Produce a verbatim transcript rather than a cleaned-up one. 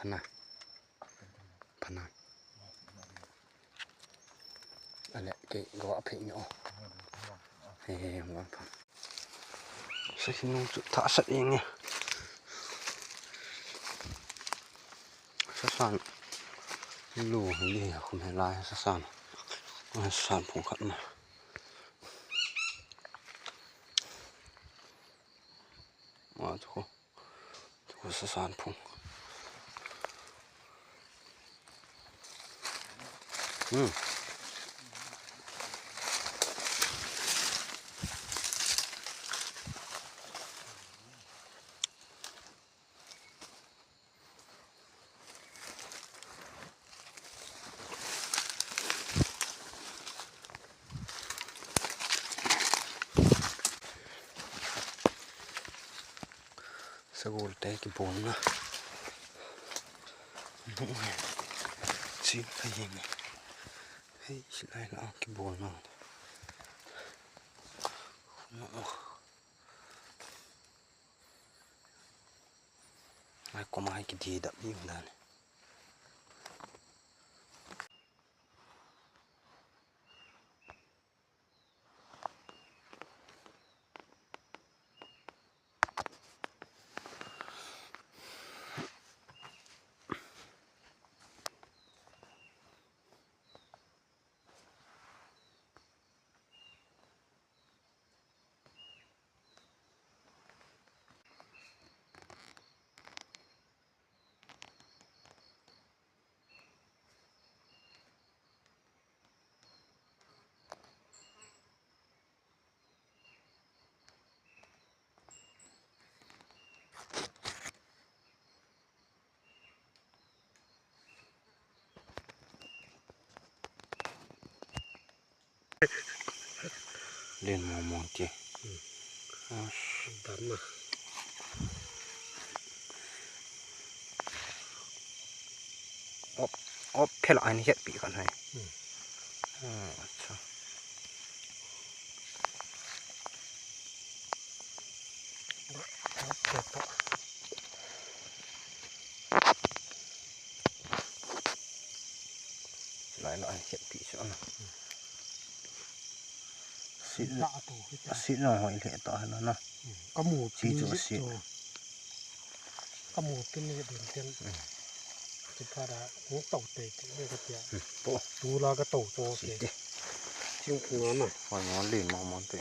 Na. Phana. Ale, kei go a phei ni o. He, he, he, go a pha. Sa hi nung chu tha sat ing e. Sa san. Lu, li, khum he lai, sa san. Sa san phung khat ma. Ma chu ko. Chu ko sa san phung. Hmm. Sagol te kibolna. Chi ka yeng. Hei, silai la kibolna. Ai, koma hai kididap ni dan. Len mong mong te. Dam na. Op, op phel a hin het pi kan hai. Ah, acha. Lai la, an siat pi chu ana. Sit, sit long hoi le ta hana na. Ka mu chu sit. Ka mu pin ni din tin. Chu pha da, hung to te te le ka tia. Po. Tu la ka to to te. Ching phu na na. Hoi mo le mo mo te.